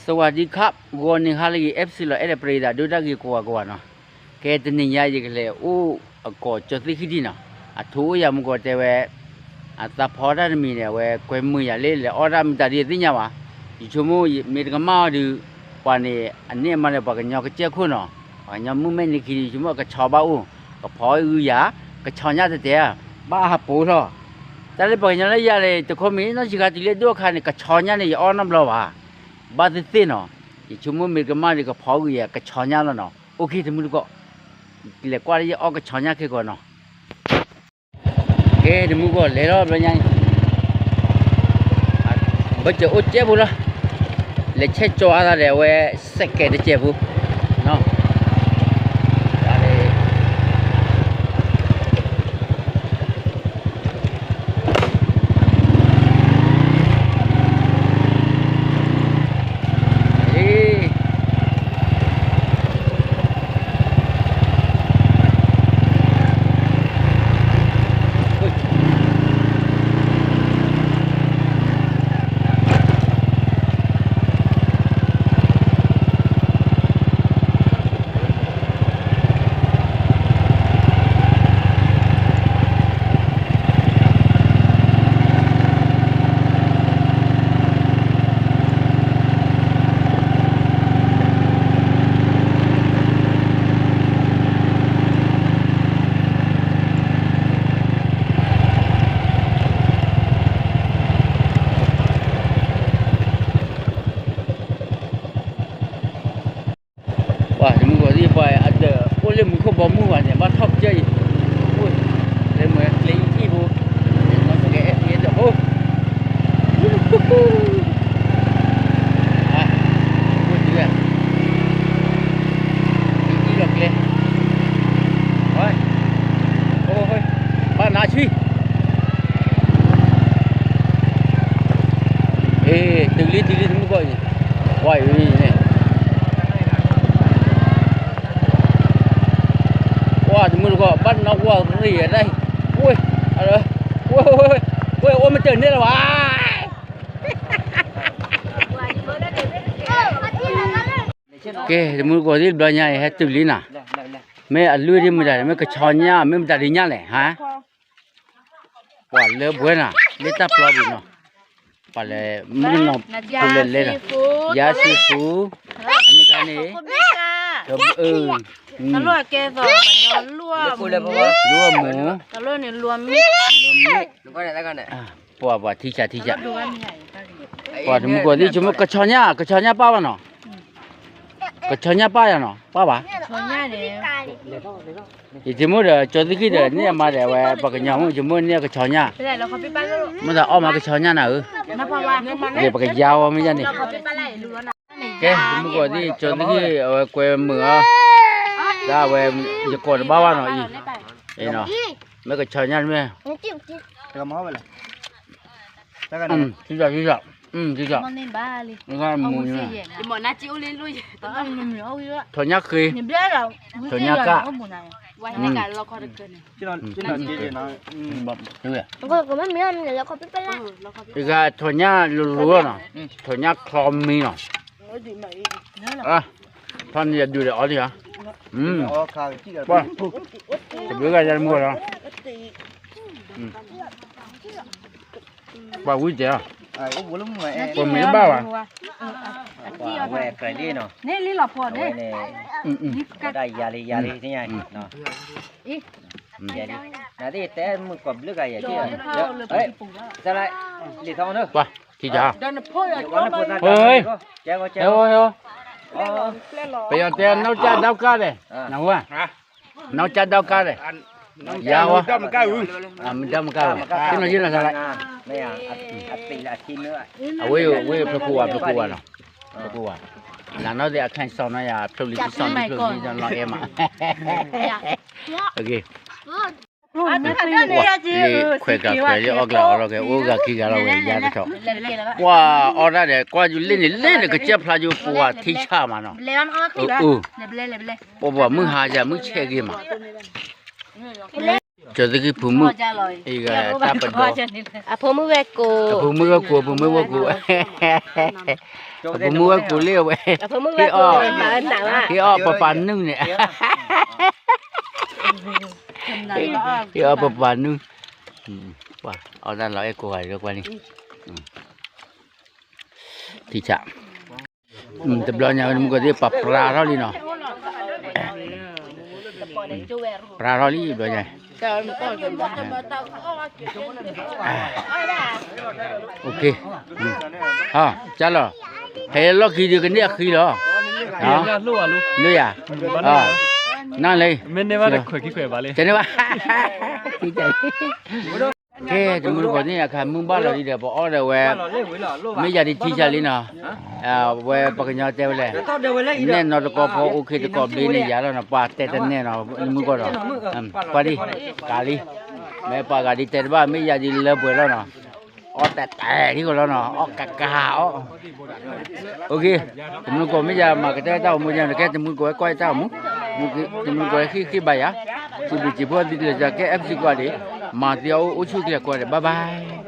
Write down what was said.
สวัสดีครับ ဂီၤနံၤဟါလၢအဂ့ၤ FC လီၤ အဲၣ်ဒိးပရံးသးဒိတၢ်ဂ့ၤကိးဂၤကိးဂၤနီၤ, ကဲတနံၤညါယကလဲၤအိၣ်အကိးကၠီသ့ၣ်ခံထံၣ်နီၤ, အထိၣ်အိၣ်ယၤမူကီးတဲဝဲ, အသးဖီတၢ်တမံၤန့ၣ် အဝဲကွဲမုာ်ယၤလၢလဲၤအီၣ်တၢ်မတၤဒ်သ့ၣ်ညါဘၣ်, ယဆိကမိၣ်မ့ၢ်တကမၣ်အီၤဒီး, ပှၤန့ၣ် အန့ၣ်အမါန့ၣ် ပှၤကညီကစၢၢ်ခိၣ်နီၤ, ပှၤကညီမုၢ်မဲာ်န့ၣ်ခံဒီး ယဆိကမိၣ်ကဆီဘၣ်အိၣ်, ကဖီအဂုၤယၤ, ကဆီညၣ်တဲတဲ, ဘၣ်ဟးပိာ်ထီၣ်, တၢ်လၢပှၤကညီလၢယၤန့ၣ် တခီမ့ၢ်နီၢ်ဆံးခါတုၤလၢဒိၣ်အခါန့ၣ် ကဆီညၣ်န့ၣ် ယအီၣ်နီတဘျီဘၣ် ဘၣ်သ့ၣ်သ့ၣ်နီၤ, ယဆိကမိၣ်မ့ၢ်ကမၣ်ဒီးကဖီဂုၤယၤ ကဆီညၣ်လီၤနီၤ, အိၣ်ခ့တမုၢ်တကိး, လဲၤကွၢ်လၢယအီၣ်ကဆီညၣ်ခဲကိာ်နီၤ, ကဲတမုၢ်တကိးလဲၤလီၤဘျီညါအံၤ, ဘၣ်စၢၤအိၣ်ကဲဖိလီၤ, လဲၤဆဲးကၠီအသးဒီးအဝဲ စဲးကဲးတကဲးဖိ, နီၤ ပှၤတမုၢ်ဂီၤသ့ၣ်ပှၤအဒၢး အိၣ်လၢမူခိၣ်ဘီမုၢ်ဘၣ်န့ၣ် ဘၣ်ထီၣ်ကစၢၢ်အံၤ, အိၣ်လၢမ့ၢ်ကျဲအံၤထံၣ်ဖိ, နီၢ်ကဲအဲၣ်ဖံအဲၣ်ဒၢးဖိ, အိၣ်တုၤဝဲ, အံၤလီၤကျဲ, ဘၣ်နါဆံ ဟ့ၣ် တုၤလံ တုၤလံ တမုၢ်ဂီၤအံၤ, ဝါအံၤန့ၣ်, ဝါတမုၢ်တဂီၤ ဘၣ်နီၣ်ဝါရံၣ်ဒၣ်, ဝဲ, ဝဲ, ဝဲ, အိၣ်မ့ၢ်တၢ်န့ၣ်လၢၤဘၣ်. ကဲ တမုၢ်တဂီၤသ့ၣ်တဘျီညါအံၤ ဟဲတုၤလံနၤ, မ့ၢ်အလွံၢ်ဒ်မတၤလဲၣ် မ့ၢ်ကဆီညၣ် မ့ၢ်မတၤဒ်ညၣ်လဲၣ် ဟါ ပှၤလၢပှဲၤနၤ လၢတၢ်ပျီပူၤနီၤ, ပှၤလဲၤမုၢ်ကနီၤ ဖိလဲၤလဲၤနၤ, ယါစံဖူ, အန့ၣ်ခါန့ၣ်, တၢ်လီၢ်အကဲသိး ပှၤညီလိၣ်အမူ, လိၣ်အမူ, တၢ်လီၢ်န့ၣ်လိၣ်မ့ၣ်, ပှၤပှၤထံဆးထံဆး, ပှၤတမုၢ်ကီၢ်သ့ၣ်ဆိကမိၣ် ကဆီညၣ် ကဆီညၣ်ပၢ်ဘၣ်နီၤ, ကဆီညၣ်ပၢ်ယၤနီၤ ပၢ်ဘၣ် ယဆိကမိၣ်ဒီး ကၠီသ့ၣ်ခံဒီး န့ၢ်အမါဒီး အဝဲပှၤကညီမုၣ် ယဆိကမိၣ်န့ၢ်ကဆီညၣ်, မ့ၢ်သးအီၣ်မးကဆီညၣ်နၤဧၢ, ပကယါဝဲမ့ၢ်ယါန့ၣ်, ကဲ တမုၢ်ကီၢ်သ့ၣ် ကၠီသ့ၣ်ခံ အဝဲကွဲမုာ်အီၤ, တၢ်ဝဲ ယကိးတဘၣ်ဘၣ်နီၤအံၤ, မ့ၢ်ကဆီညၣ်တမ့ၢ်, ထံၣ်, ထံၣ်, ထံၣ်, ထီၣ်ညၣ်ဃ့, ထီၣ်ညၣ်ကၣ်, တဂၤထီၣ်ညၣ်လိၤလိၤနီၤ, ထီၣ်ညၣ်ချီမံနီၤ, ထီၣ်န့ၣ်ယဒုးဒီးအီၤလံဧါ, ပှၤ, တဘျုးဂၤယါတမုၢ်လီၤ, ပှၤဝံၤတဲာ်, ပှၤမံၤတဘၣ်ဘၣ်, ဝဲကလံနီၤ, န့ၣ်လံလီၤဖိန့ၣ်, တၢ်ယၤလံယၤလံ, နသ့ၣ်တဲမုၢ်ကီၢ်ဘျုးဂၤယဲၢ်, လံထီၣ်, ပှၤ, ထံၣ်တၢ်, ဟဲ, ဟဲ, ပယီၤတဲ နောက်ကျတော့ကတယ်, နဝဲ,နောက်ကျတော့ကတယ်, ယါဝဲ, မတမကဝဲ, ကနယနသးလဲၣ်, အဝဲ, ဝဲဖျိခိၣ်ဝါ ဖျိခိၣ်ဝါနီၤ, ဖျိခိၣ်ဝါ, နနီၢ်သ့ၣ်အခါစီၢ်နီၤယၤ ဖျိလံစီၢ်နီၤ ဖျိလံနီၤအဲၣ်မး, ခွဲးကးခွဲးလၢအီၣ်ကျးအီၣ်လီၤကဲ အိၣ်ဂၤခံဂၤလီၤဝဲ ယါတထီၣ်, ကွၢ်အီၣ်ဒၣ်ဒီး ကွၢ်ယူၤလ့ၣ်န့ၣ် လ့ၣ်န့ၣ် ကစၢၢ်ဖျါယူၤ ပှၤထံဆၣ်မးနီၤ, အၢ, ပှၤမုၢ်ဟါယၤ မုၢ်ဆဲးဂ့ၤမး, လ့ၣ် ကၠီၤသခံဖိမုၣ်, အံၤဂၤတၢ်ပဒိ, အဖိမုၣ်ဝဲၢ်ကိး, အဖိမုၣ်ဝဲၢ်ကိး, အဖိမုၣ်ဝဲၢ်ကိး, အဖိမုၣ်ဝဲၢ်ကိးလၢအဝဲ, ဟ့ၣ်အီၣ်ပပာ်နုၢ်န့ၣ်, ဟ့ၣ်အီၣ်ပပာ်နုၢ်, ပှၤအီၣ်တၢ်လီၤအဲၣ်ကိးဂၤဒံးလၢကွၢ်လံ, ထံဆး တဘျီညါဝဲ တမူတကိးသ့ၣ် ပှၤပြးထီၣ်လံနီၤ, ပြးထီၣ်လံတဘျီညါ, ကၠီလီၤ, ဟဲလီၢ်ခံဒီးကန့ၢ်အဃံလီၤ, လၢယၤ, နလၢ, တန့ၢ်ဘၣ် ကဲ တမူတကိးသ့ၣ် အခါမုၢ်ဘၣ်လီၤဒ်ဒီး ပအီၣ်ဒီးဝဲ, မ့ၢ်ယၤဒ်ထံဆးလံနီၤ, ဝဲပှၤကညီတဲဝဲလဲၣ်, နဲၣ်နီတကီၢ်ဖိ OK တကိးဘျ့န့ၣ်ယၤလီၤနီၤ, ပှၤတဲတနဲၣ်နီၤ တမူတကိးဒီး, ပှၤဒ်, ကးလံ, မ့ၢ်ပှၤဂၤဒ်တဲတဘၣ် မ့ၢ်ယၤဒ်လၢပှဲၤလီၤနီၤ, အီၣ်တဲတဲထံကီၢ်လီၤနီၤ အီၣ်ကးကးအီၣ် OK, တမူတကိး မ့ၢ်ယၤမၤကတၢၢ်တၢ်အိၣ်မူယၤ နကဲတမူတကိးဝဲကွၢ်တၢ်အိၣ်မူ, တမူတကိးဝဲဃ့ၣ်ဃ့ၣ်ဘၣ်ယၤ, စံးဘျုးစံးဖှိၣ်သုတလၢၤကဲ FC ကွၢ်ဒံး, မၤသံအီၤအိၣ်ဆူၣ်ချ့ကွၢ်ဒီး bye bye.